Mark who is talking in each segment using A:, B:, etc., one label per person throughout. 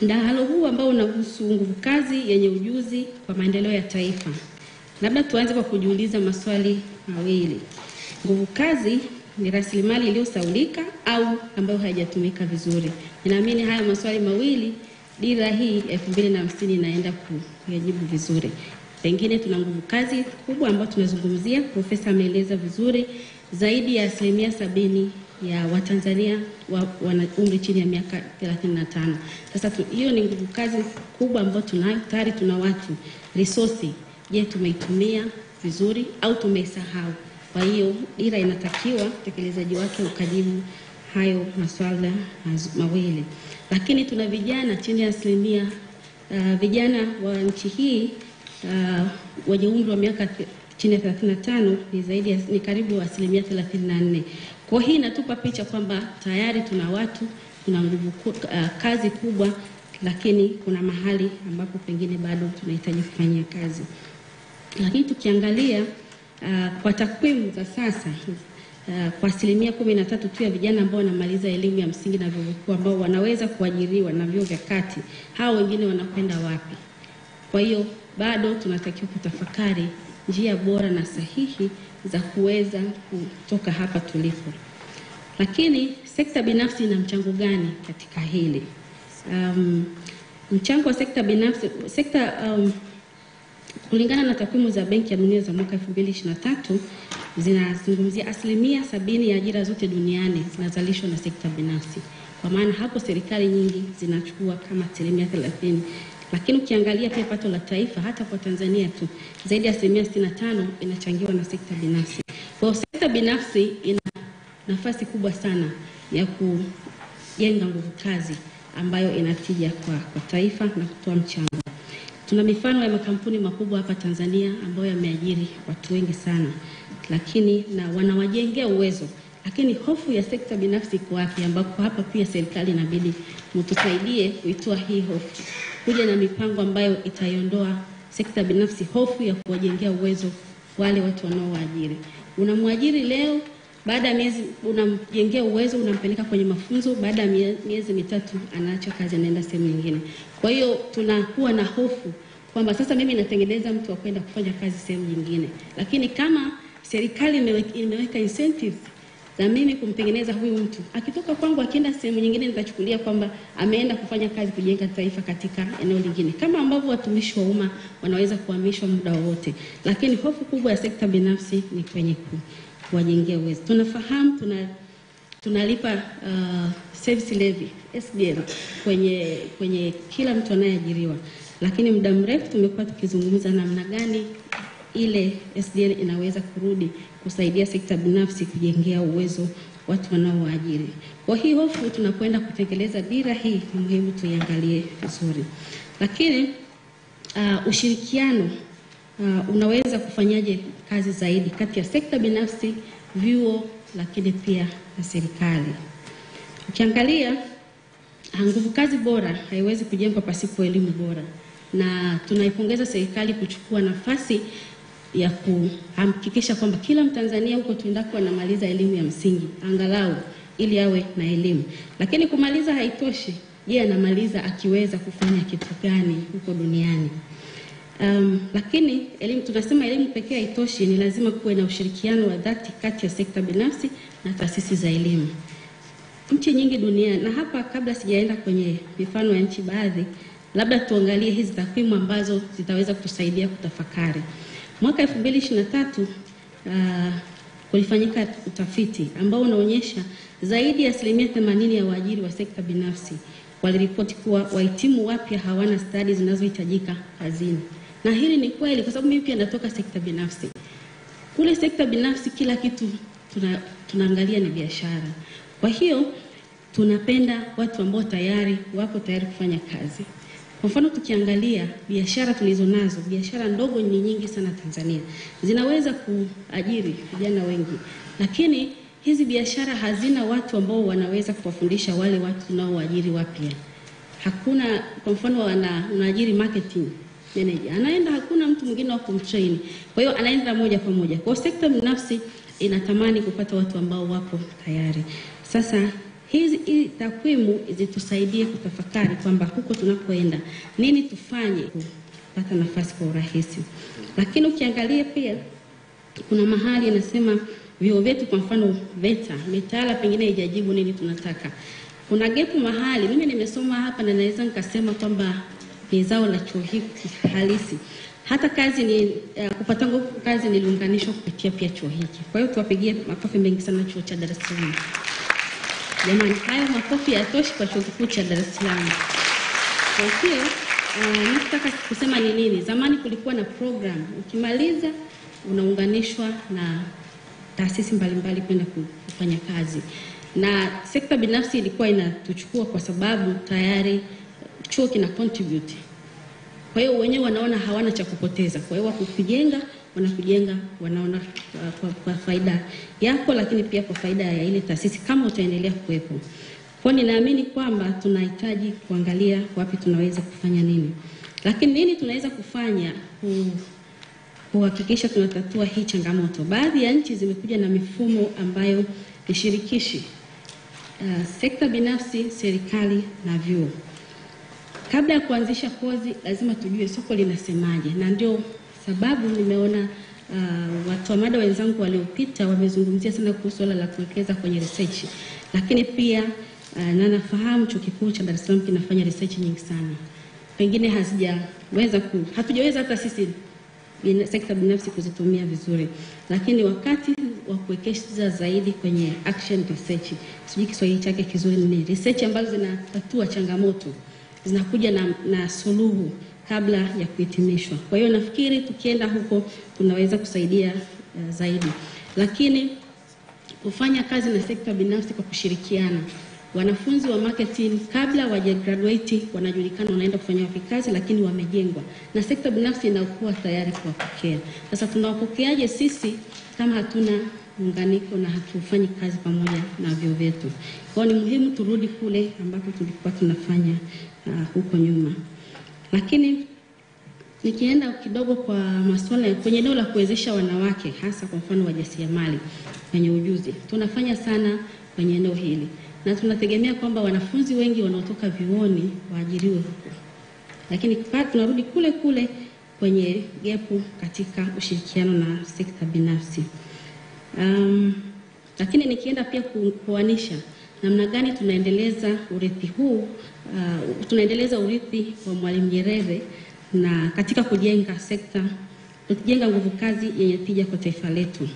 A: Mdahalo huu ambao unahusu nguvu kazi yenye ujuzi kwa maendeleo ya taifa. Labda tuanze kwa kujiuliza maswali mawili. Nguvu kazi ni rasilimali iliyosaulika au ambayo haijatumika vizuri? Ninaamini haya maswali mawili dira hii 2050 inaenda kuyajibu vizuri. Pengine tuna nguvu kazi kubwa ambayo tunazungumzia, profesa ameeleza vizuri, zaidi ya 70% ya Watanzania wana umri chini ya miaka 35. Sasa hiyo ni nguvu kazi kubwa ambayo tunayo, tayari tuna watu, resource. Je, tumeitumia vizuri au tumeisahau? Kwa hiyo dira inatakiwa utekelezaji wake ukajibu hayo maswala mawili. Lakini tuna vijana chini ya asilimia vijana wa nchi hii wenye umri wa miaka chini ya 35 ni zaidi ni karibu 34%. Kwa hii inatupa picha kwamba tayari tuna watu, tuna nguvu kazi kubwa, lakini kuna mahali ambapo pengine bado tunahitaji kufanyia kazi. Lakini tukiangalia kwa takwimu za sasa, kwa 13% tu ya vijana ambao wanamaliza elimu ya msingi na vyuo vikuu ambao wanaweza kuajiriwa na vyuo vya kati, hao wengine wanakwenda wapi? Kwa hiyo bado tunatakiwa kutafakari njia bora na sahihi za kuweza kutoka hapa tulipo. Lakini sekta binafsi ina mchango gani katika hili? Mchango wa sekta binafsi, kulingana na takwimu za Benki ya Dunia za mwaka 2023 zinazungumzia 70% ya ajira zote duniani zinazalishwa na sekta binafsi. Kwa maana hapo serikali nyingi zinachukua kama 30%. Lakini ukiangalia pia pato la taifa hata kwa Tanzania tu zaidi ya 65% inachangiwa na sekta binafsi. Kwa hiyo sekta binafsi ina nafasi kubwa sana ya kujenga nguvu kazi ambayo inatija kwa taifa na kutoa mchango. Tuna mifano ya makampuni makubwa hapa Tanzania ambayo yameajiri watu wengi sana, lakini na wanawajengea uwezo. Lakini hofu ya sekta binafsi iko wapi? Ambapo hapa pia serikali inabidi mtusaidie kuitoa hii hofu, kuja na mipango ambayo itaiondoa sekta binafsi hofu ya kuwajengea uwezo wale watu wanaowaajiri. Unamwajiri leo, baada ya miezi unamjengea uwezo, unampeleka kwenye mafunzo, baada ya miezi mitatu anaacha kazi, anaenda sehemu nyingine. Kwa hiyo tunakuwa na hofu kwamba sasa mimi natengeneza mtu wa kwenda kufanya kazi sehemu nyingine. Lakini kama serikali imeweka incentives na mimi kumtengeneza huyu mtu, akitoka kwangu akienda sehemu nyingine nitachukulia kwamba ameenda kufanya kazi kujenga taifa katika eneo lingine, kama ambavyo watumishi wa umma wanaweza kuhamishwa muda wote. Lakini hofu kubwa ya sekta binafsi ni kwenye kuwajengea uwezo. Tunafahamu tunalipa service levy SDL kwenye kila mtu anayeajiriwa, lakini muda mrefu tumekuwa tukizungumza namna gani ile SDL inaweza kurudi kusaidia sekta binafsi kujengea uwezo watu wanaowaajiri. Kwa hii hofu tunakwenda kutekeleza dira hii ni muhimu tuiangalie vizuri. Lakini ushirikiano unaweza kufanyaje kazi zaidi kati ya sekta binafsi, vyuo, lakini pia na serikali. Ukiangalia nguvu kazi bora haiwezi kujengwa pasipo elimu bora, na tunaipongeza serikali kuchukua nafasi ya kuhakikisha kwamba kila Mtanzania huko tuendako anamaliza elimu ya msingi angalau ili awe na elimu. Lakini kumaliza haitoshi. Je, anamaliza akiweza kufanya kitu gani huko duniani? Lakini elimu, tunasema elimu pekee haitoshi, ni lazima kuwe na ushirikiano wa dhati kati ya sekta binafsi na taasisi za elimu. Nchi nyingi duniani, na hapa kabla sijaenda kwenye mifano ya nchi baadhi, labda tuangalie hizi takwimu ambazo zitaweza kutusaidia kutafakari. Mwaka 2023 kulifanyika utafiti ambao unaonyesha zaidi ya 80% ya waajiri wa sekta binafsi waliripoti kuwa wahitimu wapya hawana stadi zinazohitajika kazini. Na hili ni kweli kwa sababu mimi pia natoka sekta binafsi. Kule sekta binafsi kila kitu tunaangalia ni biashara. Kwa hiyo tunapenda watu ambao tayari wako tayari kufanya kazi. Kwa mfano tukiangalia biashara tulizonazo, biashara ndogo ni nyingi sana Tanzania. Zinaweza kuajiri vijana wengi. Lakini hizi biashara hazina watu ambao wanaweza kuwafundisha wale watu tunaowaajiri wapya. Hakuna, kwa mfano unaajiri marketing manager, anaenda hakuna mtu mwingine wa kumtrain. Kwa hiyo anaenda moja kwa moja. Kwa sekta binafsi inatamani kupata watu ambao wako tayari. Sasa Hizi takwimu zitusaidie kutafakari kwamba huko tunakoenda nini tufanye kupata nafasi kwa urahisi. Lakini ukiangalia pia kuna mahali inasema vyuo vyetu, kwa mfano VETA, mitaala pengine haijajibu nini tunataka. Kuna gap mahali, mimi nimesoma hapa na naweza nikasema kwamba ni zao la chuo hiki halisi. Hata kazi ni kupata kazi niliunganishwa kupitia pia chuo hiki. Kwa hiyo tuwapigie makofi mengi sana chuo cha Dar es Salaam. Jamani, hayo makofi hayatoshi kwa chuo kikuu cha Dar es Salaam. Kwa hiyo nataka kusema ni nini? Zamani kulikuwa na program, ukimaliza unaunganishwa na taasisi mbalimbali kwenda kufanya kazi. Na sekta binafsi ilikuwa inatuchukua kwa sababu tayari chuo kina contribute. Kwa hiyo wenyewe wanaona hawana cha kupoteza. Kwa hiyo wakukujenga, wanakujenga, wanaona kwa faida yako, lakini pia kwa faida ya ile taasisi kama utaendelea kuwepo. Kwa hiyo ninaamini kwamba tunahitaji kuangalia wapi tunaweza kufanya nini. Lakini nini tunaweza kufanya kuhakikisha tunatatua hii changamoto? Baadhi ya nchi zimekuja na mifumo ambayo ni shirikishi. Sekta binafsi, serikali na vyuo. Kabla ya kuanzisha kozi lazima tujue soko linasemaje, na ndio sababu nimeona watu wa mada wenzangu waliopita wamezungumzia sana kuhusu swala la kuwekeza kwenye research. Lakini pia na nafahamu chuo kikuu cha Dar es Salaam kinafanya research nyingi sana. Pengine hazijaweza hatujaweza hata sisi sekta binafsi kuzitumia vizuri. Lakini wakati wa kuwekeza zaidi kwenye action research, sijui Kiswahili chake kizuri ni research ambazo zinatatua changamoto, zinakuja na suluhu kabla ya kuhitimishwa. Kwa hiyo nafikiri tukienda huko tunaweza kusaidia zaidi. Lakini kufanya kazi na sekta binafsi kwa kushirikiana. Wanafunzi wa marketing kabla waje graduate wanajulikana wanaenda kufanya wapi kazi, lakini wamejengwa na sekta binafsi inakuwa tayari kuwapokea. Sasa tunawapokeaje sisi kama hatuna muunganiko na hatufanyi kazi pamoja na vyuo vyetu? Kwa hiyo ni muhimu turudi kule ambapo tulikuwa tunafanya huko nyuma. Lakini nikienda kidogo kwa masuala kwenye eneo la kuwezesha wanawake, hasa kwa mfano wajasiriamali wenye ujuzi, tunafanya sana kwenye eneo hili. Na tunategemea kwamba wanafunzi wengi wanaotoka vyuoni waajiriwe huko. Lakini tunarudi kule kule kwenye gepu katika ushirikiano na sekta binafsi. Lakini nikienda pia kuanisha namna gani tunaendeleza urithi huu, tunaendeleza urithi wa Mwalimu Nyerere na katika kujenga sekta, kujenga nguvu kazi yenye tija kwa taifa letu.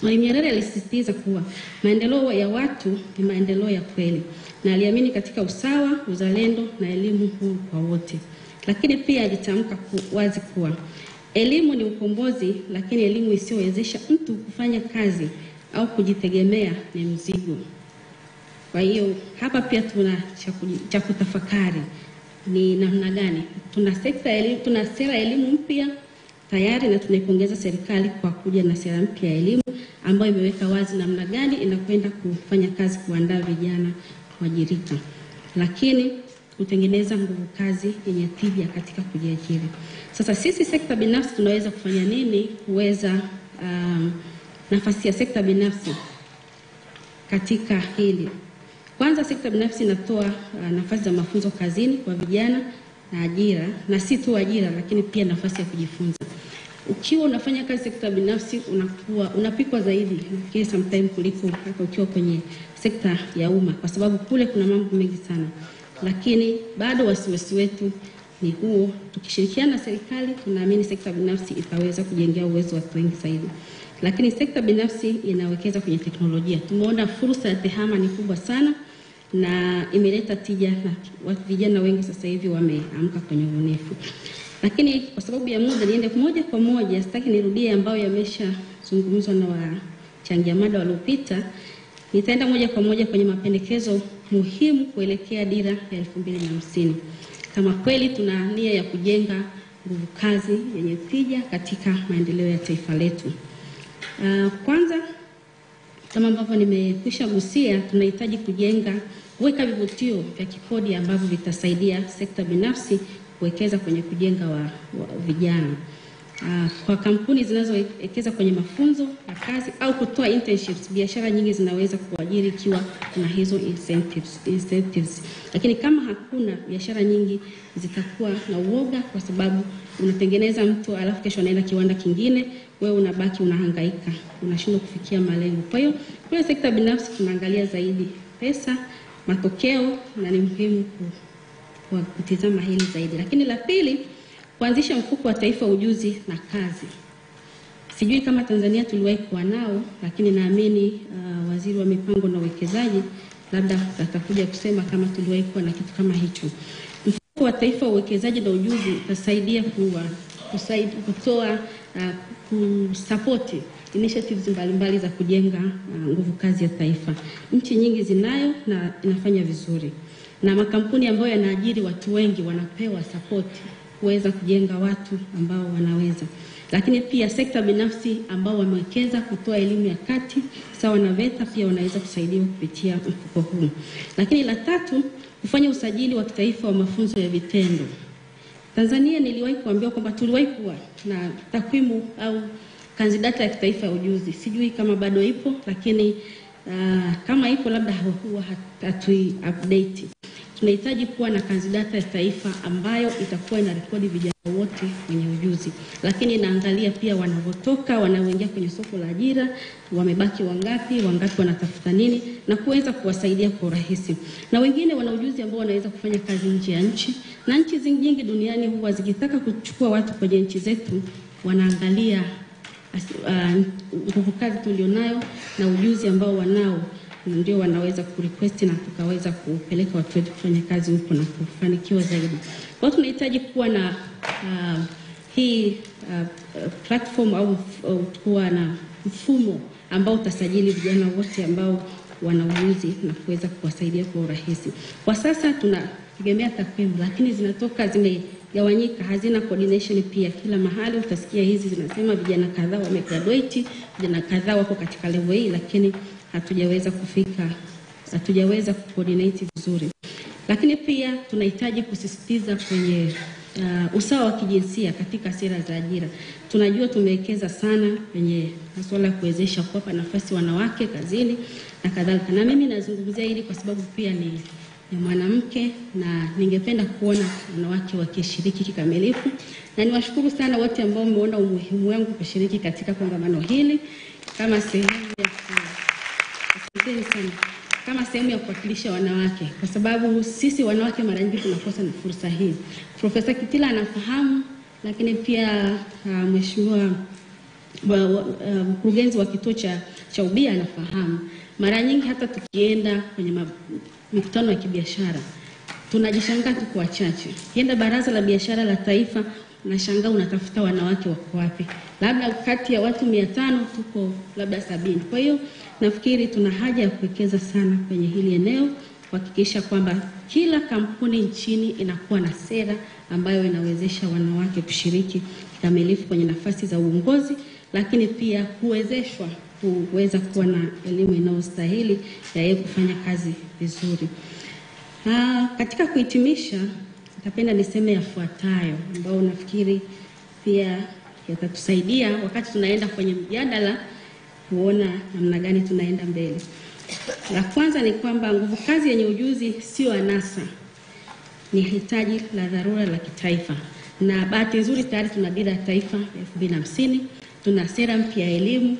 A: Mwalimu Nyerere alisisitiza kuwa maendeleo ya watu ni maendeleo ya kweli, na aliamini katika usawa, uzalendo na elimu huru kwa wote. Lakini pia alitamka wazi kuwa elimu ni ukombozi, lakini elimu isiyowezesha mtu kufanya kazi au kujitegemea ni mzigo. Kwa hiyo hapa pia tuna cha kutafakari ni namna gani tuna sekta elimu, tuna sera elimu mpya tayari, na tunaipongeza serikali kwa kuja na sera mpya ya elimu ambayo imeweka wazi namna gani inakwenda kufanya kazi kuandaa vijana kuajirika, lakini kutengeneza nguvu kazi yenye tija katika kujiajiri. Sasa sisi sekta binafsi tunaweza kufanya nini kuweza nafasi ya sekta binafsi katika hili? Kwanza, sekta binafsi inatoa nafasi za mafunzo kazini kwa vijana na ajira, na si tu ajira lakini pia nafasi ya kujifunza. Ukiwa unafanya kazi sekta binafsi unakuwa unapikwa zaidi nafikiri sometimes kuliko hata ukiwa kwenye sekta ya umma, kwa sababu kule kuna mambo mengi sana. Lakini bado wasiwasi wetu ni huo. Tukishirikiana na serikali tunaamini sekta binafsi itaweza kujengea uwezo watu wengi zaidi. Lakini sekta binafsi inawekeza kwenye teknolojia. Tumeona fursa ya tehama ni kubwa sana na imeleta tija, na vijana wengi sasa hivi wameamka kwenye ubunifu. Lakini kwa sababu ya muda niende moja kwa moja, sitaki nirudie ambayo yameshazungumzwa na wachangia mada waliopita. Nitaenda moja kwa moja kwenye mapendekezo muhimu kuelekea dira ya 2050. Kama kweli tuna nia ya kujenga nguvu kazi yenye tija katika maendeleo ya taifa letu. Kwanza, kama ambavyo nimekwisha gusia, tunahitaji kujenga, kuweka vivutio vya kikodi ambavyo vitasaidia sekta binafsi kuwekeza kwenye kujenga wa vijana. Kwa kampuni zinazowekeza kwenye mafunzo ya kazi au kutoa internships, biashara nyingi zinaweza kuajiri ikiwa kuna hizo incentives. Lakini kama hakuna, biashara nyingi zitakuwa na uoga, kwa sababu unatengeneza mtu alafu kesho anaenda kiwanda kingine, wewe unabaki unahangaika, unashindwa kufikia malengo. Kwa hiyo kule sekta binafsi tunaangalia zaidi pesa, matokeo, na ni muhimu kutizama hili zaidi. Lakini la pili, kuanzisha mfuko wa taifa ujuzi na kazi. Sijui kama Tanzania tuliwahi kuwa nao, lakini naamini waziri wa mipango na uwekezaji labda atakuja kusema kama tuliwahi kuwa na kitu kama hicho. Mfuko wa taifa uwekezaji na ujuzi utasaidia kutoa kusupport initiatives mbalimbali za kujenga nguvu kazi ya taifa. Nchi nyingi zinayo na inafanya vizuri. Na makampuni ambayo yanaajiri watu wengi wanapewa support kuweza kujenga watu ambao wanaweza. Lakini pia sekta binafsi ambao wamewekeza kutoa elimu ya kati sawa na VETA pia wanaweza kusaidiwa kupitia mfuko huu. Lakini la tatu, kufanya usajili wa kitaifa wa mafunzo ya vitendo. Tanzania niliwahi kuambiwa kwamba tuliwahi kuwa na takwimu au kanzidata ya kitaifa ya ujuzi. Sijui kama bado ipo, lakini kama ipo labda huwa hatui update. Tunahitaji kuwa na kanzidata ya taifa ambayo itakuwa inarekodi vijana wote wenye ujuzi, lakini inaangalia pia wanavotoka, wanaoingia kwenye soko la ajira, wamebaki wangapi, wangapi wanatafuta nini, na kuweza kuwasaidia kwa urahisi. Na wengine wana ujuzi ambao wanaweza kufanya kazi nje ya nchi, na nchi nyingi duniani huwa zikitaka kuchukua watu kwenye nchi zetu wanaangalia nguvu kazi tulionayo na ujuzi ambao wanao, ndio wanaweza kurequest na tukaweza kupeleka watu wetu kufanya kazi huko na kufanikiwa zaidi. Kwa hiyo tunahitaji kuwa na hii platform au kuwa na mfumo ambao utasajili vijana wote ambao wana ujuzi na kuweza kuwasaidia kwa urahisi. Kwa sasa tunategemea takwimu, lakini zinatoka zimegawanyika, hazina coordination pia. Kila mahali utasikia hizi zinasema vijana kadhaa wamegraduate, vijana kadhaa wako katika level hii, lakini hatujaweza kufika, hatujaweza kucoordinate vizuri. Lakini pia tunahitaji kusisitiza kwenye usawa wa kijinsia katika sera za ajira. Tunajua tumewekeza sana kwenye masuala ya kuwezesha kuwapa nafasi wanawake kazini na kadhalika. Na mimi nazungumzia hili kwa sababu pia ni mwanamke na ningependa kuona wanawake wakishiriki kikamilifu. Na niwashukuru sana wote ambao mmeona umuhimu wangu kushiriki katika kongamano hili kama sehemu ya kama sehemu ya kuwakilisha wanawake, kwa sababu sisi wanawake mara nyingi tunakosa na fursa hii. Profesa Kitila anafahamu, lakini pia mheshimiwa mkurugenzi wa kituo cha ubia anafahamu. Mara nyingi hata tukienda kwenye mikutano ya kibiashara tunajishangaa tuko wachache. Kienda Baraza la Biashara la Taifa unashangaa unatafuta wanawake wako wapi. Labda kati ya watu 500 tuko labda 70. Kwa hiyo nafikiri tuna haja ya kuwekeza sana kwenye hili eneo, kuhakikisha kwamba kila kampuni nchini inakuwa na sera ambayo inawezesha wanawake kushiriki kikamilifu kwenye nafasi za uongozi, lakini pia kuwezeshwa kuweza kuwa na elimu inayostahili ya yeye kufanya kazi vizuri. Katika kuhitimisha, nitapenda niseme yafuatayo ambao nafikiri pia yatatusaidia wakati tunaenda kwenye mjadala kuona namna gani tunaenda mbele. La kwanza ni kwamba nguvu kazi yenye ujuzi sio anasa, ni hitaji la dharura la kitaifa. Na bahati nzuri tayari tuna dira ya taifa 2050, tuna sera mpya ya elimu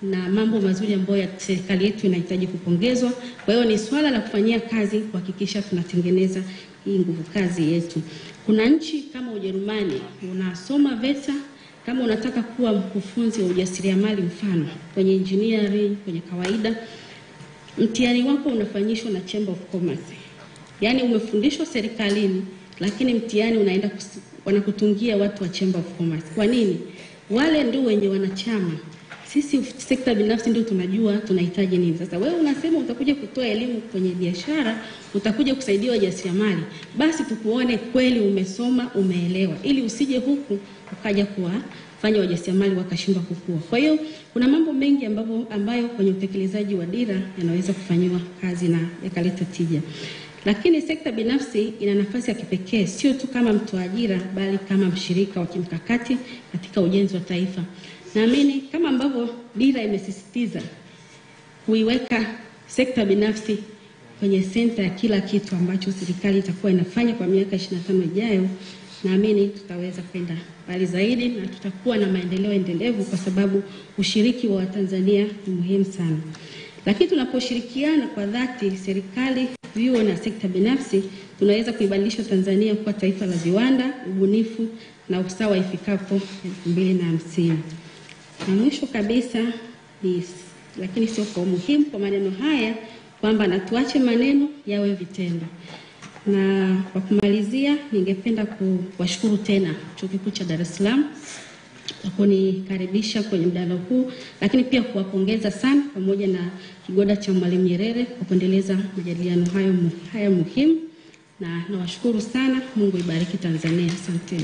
A: na mambo mazuri ambayo serikali yetu inahitaji kupongezwa. Kwa hiyo ni swala la kufanyia kazi kuhakikisha tunatengeneza hii nguvu kazi yetu. Kuna nchi kama Ujerumani, unasoma VETA kama unataka kuwa mkufunzi wa ujasiriamali, mfano kwenye engineering, kwenye kawaida, mtihani wako unafanyishwa na Chamber of Commerce. Yaani umefundishwa serikalini, lakini mtihani unaenda wanakutungia watu wa Chamber of Commerce. Kwa nini? Wale ndio wenye wanachama. Sisi sekta binafsi ndio tunajua tunahitaji nini. Sasa wewe unasema utakuja kutoa elimu kwenye biashara, utakuja kusaidia wajasiriamali, basi tukuone kweli umesoma, umeelewa, ili usije huku ukaja kuwafanya wajasiriamali wakashindwa kukua. Kwa hiyo kuna mambo mengi ambayo kwenye utekelezaji wa dira yanaweza kufanyiwa kazi na yakaleta tija. Lakini sekta binafsi ina nafasi ya kipekee sio tu kama mtoa ajira bali kama mshirika wa kimkakati katika ujenzi wa taifa. Naamini kama ambavyo dira imesisitiza kuiweka sekta binafsi kwenye senta ya kila kitu ambacho serikali itakuwa inafanya kwa miaka 25 ijayo, naamini tutaweza kwenda mbali zaidi na tutakuwa na maendeleo endelevu, kwa sababu ushiriki wa Tanzania ni muhimu sana. Lakini tunaposhirikiana kwa dhati, serikali, vyuo na sekta binafsi, tunaweza kuibadilisha Tanzania kuwa taifa la viwanda, ubunifu na usawa ifikapo 2050. Na mwisho kabisa ni, lakini sio kwa umuhimu, kwa maneno haya kwamba na tuache maneno yawe vitendo. Na kwa kumalizia, ningependa kuwashukuru tena Chuo Kikuu cha Dar es Salaam kwa kunikaribisha kwenye mdahalo huu, lakini pia kuwapongeza sana pamoja na Kigoda cha Mwalimu Nyerere kwa kuendeleza majadiliano haya muhimu, na nawashukuru sana. Mungu ibariki Tanzania. Asante.